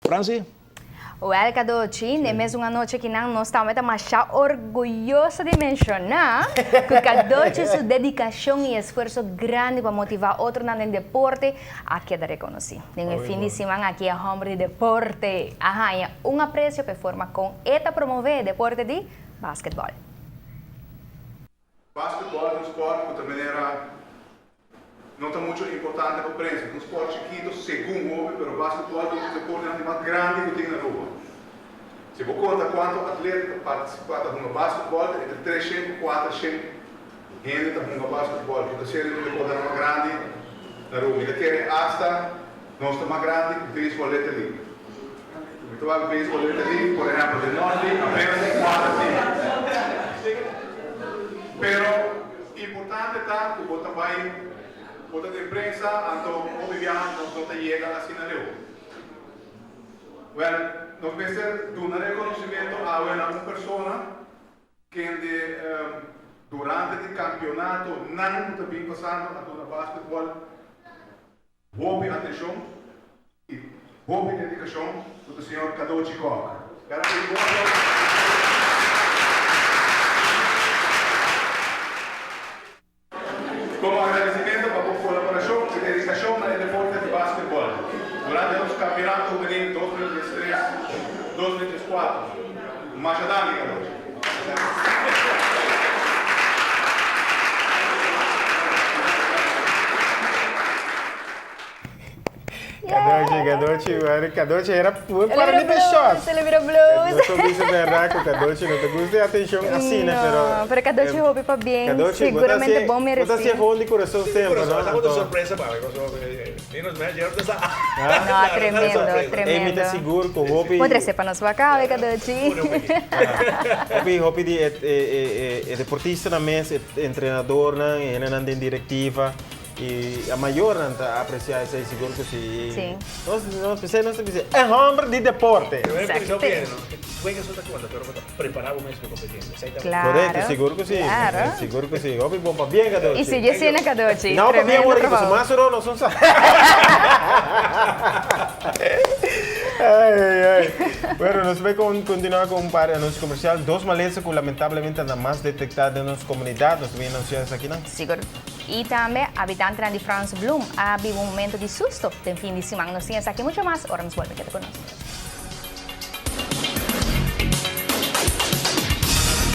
Franci? Wel Cadochi, den mesun anochi akinan nos tambe ta masha orguyoso di menshoná ku Cadochi su dedikashon i esfuerso grandi pa motivá otronan den deporte a keda rekonosí. Den e fin di siman aki e hòmber di deporte a haña un apresio pa e forma kon e ta promové e deporte di basketbòl. Basketball ta un sport ku ta manera no ta mucho importante pa prensa. Ta un sport chikito segun hopi, pero basketball ta un di deportenan di mas grandi ku tin na Aruba. Si bo konta kuantu atleta ta partisipá ta hunga basketball ta entre treshen ku kuatershen hende ta hunga basketball ku ta ser un di deportenan mas grandi na Aruba. Mi ta kere asta nos ta mas grandi ku baseball Little League. Mi ta wak baseball Little League, por ehempel den North League apenas tin kuater team. Pero importante ta ku bo ta bai, bo ta den prensa, anto hopi biaha nos no ta yega asina leu. Wèl, nos mester duna rekonosimento awe na un persona kende durante di kampionatonan ku ta bin pasando a duna basketball Hopi atenshon i hopi dedikashon ku ta señor Cadochi Kock. Kada un di boso. Komo agradesimentu pa bo kolaborashon i dedikashon na e deporte di basketbòl durante nos Kampionato Hubenil 2013, 2014. Masha danki Cadochi. Cadochi, Cadochi, bueno, Cadochi era full para di shot. Ele bira blues. No ta bisa verdad cu Cadochi no ta gusta e atencion asina, No, pero... pero Cadochi hopi pa bien, Cadochi, seguramente bon Bo ta mereci. haci gewoon di curason semper, no? Esta un sorpresa pa mi, Mi nos manager ta sa. No, tremendo, tremendo. Ey mi ta sigur cu hopi. Bo trece pa nos wak awe, Cadochi. Hopi, hopi di e e deportistanan mes, e entrenadornan, e hendenan den directiva y a mayornan ta aprecia esey sigur cu si. Si. Nos, nos, p'esey nos ta bisa e homber di deporte. Exacto. Juega so ta conta, pero bo ta prepara bo mes pa competencia. Esey ta. Claro. Correcto, sigur cu si. Claro. Sigur cu si. Hopi bon pabien, Cadochi. Y sigui asina, Cadochi. No, pabien Tremendo ora ki paso trabou. mas oro nos un sa. Ay, ay, ay. Bueno, nos bay con continua con un par de anuncios comercial. Dos malesa cu lamentablemente anda mas detecta den nos comunidad. Nos ta bin anuncia esakinan. Sigur. Y tambe habitantenan di Frans Bloem a biba un momento di susto den fin di siman. Nos tin esaki mucho mas ora nos bolbe keda cu nos.